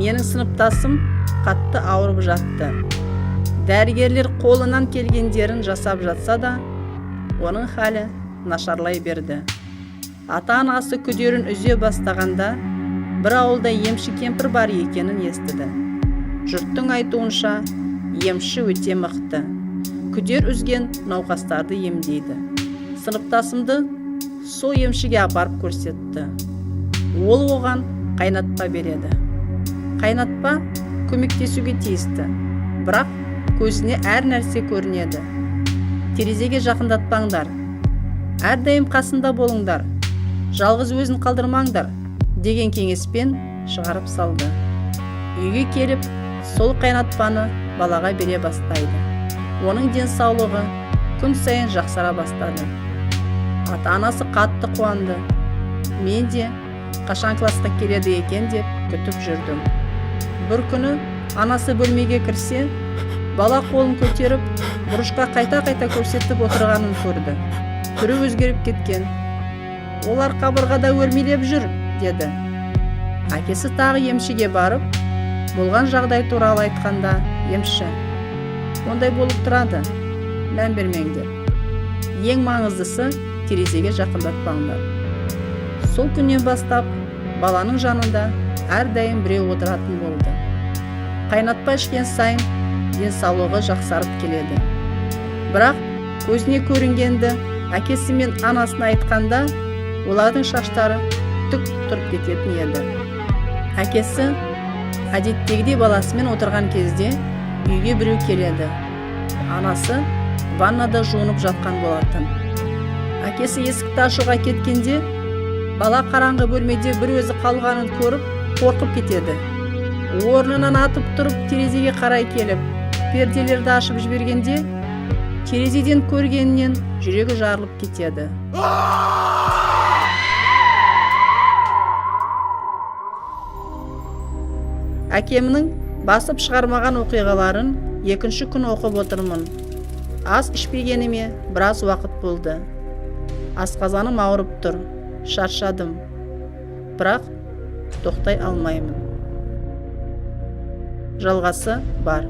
Менің сыныптасым қатты ауырып жатты. Дәрігерлер қолынан келгендерін жасап жатса да, оның халі нашарлай берді. Ата-анасы күдерін үзе бастағанда, бір ауылда емші кемпір бар екенін естіді. Жұрттың айтуынша, емші өте мықты. Күдер үзген науқастарды емдейді. Сыныптасымды сол емшіге апарып көрсетті. Ол оған қайнатпа береді. Қайнатпа көмектесуге тиісті, бірақ көзіне әр нәрсе көрінеді. Терезеге жақындатпаңдар, әрдайым қасында болыңдар, жалғыз өзін қалдырмаңдар деген кеңеспен шығарып салды. Үйге келіп, сол қайнатпаны балаға бере бастайды. Оның денсаулығы күн сайын жақсара бастады. Ата-анасы қатты қуанды. Мен де қашан классқа келеді екен деп күтіп жүрдім. Бір күні анасы бөлмеге кірсе, бала қолын көтеріп, бұрышқа қайта-қайта көрсетіп отырғанын көрді. Түрі өзгеріп кеткен. Олар қабырғада өрмелеп жүр, деді. Әкесі тағы емшіге барып, болған жағдай туралы айтқанда, емші: «Ондай болып тұрады, мән бермеңдер. Ең маңыздысы терезеге жақындатпаңдар». Сол күннен бастап баланың жанында әрдайым біреу отыратын болды. Қайнатпа ішкен сайын денсаулығы жақсарып келеді. Бірақ көзіне көрінгенді әкесі мен анасына айтқанда, олардың шаштары түк тұрып кететін еді. Әкесі әдеттегідей баласымен отырған кезде үйге біреу келеді. Анасы ваннада жуынып жатқан болатын. Әкесі есікті ашуға кеткенде, бала қараңғы бөлмеде бір өзі қалғанын көріп, қорқып кетеді. Орнынан атып тұрып, терезеге қарай келіп, перделерді ашып жібергенде, терезеден көргенінен жүрегі жарылып кетеді. Әкемнің басып шығармаған оқиғаларын екінші күн оқып отырмын. Ас ішпегеніме біраз уақыт болды. Асқазаным ауырып тұр, шаршадым. Бірақ тоқтай алмаймын. Жалғасы бар.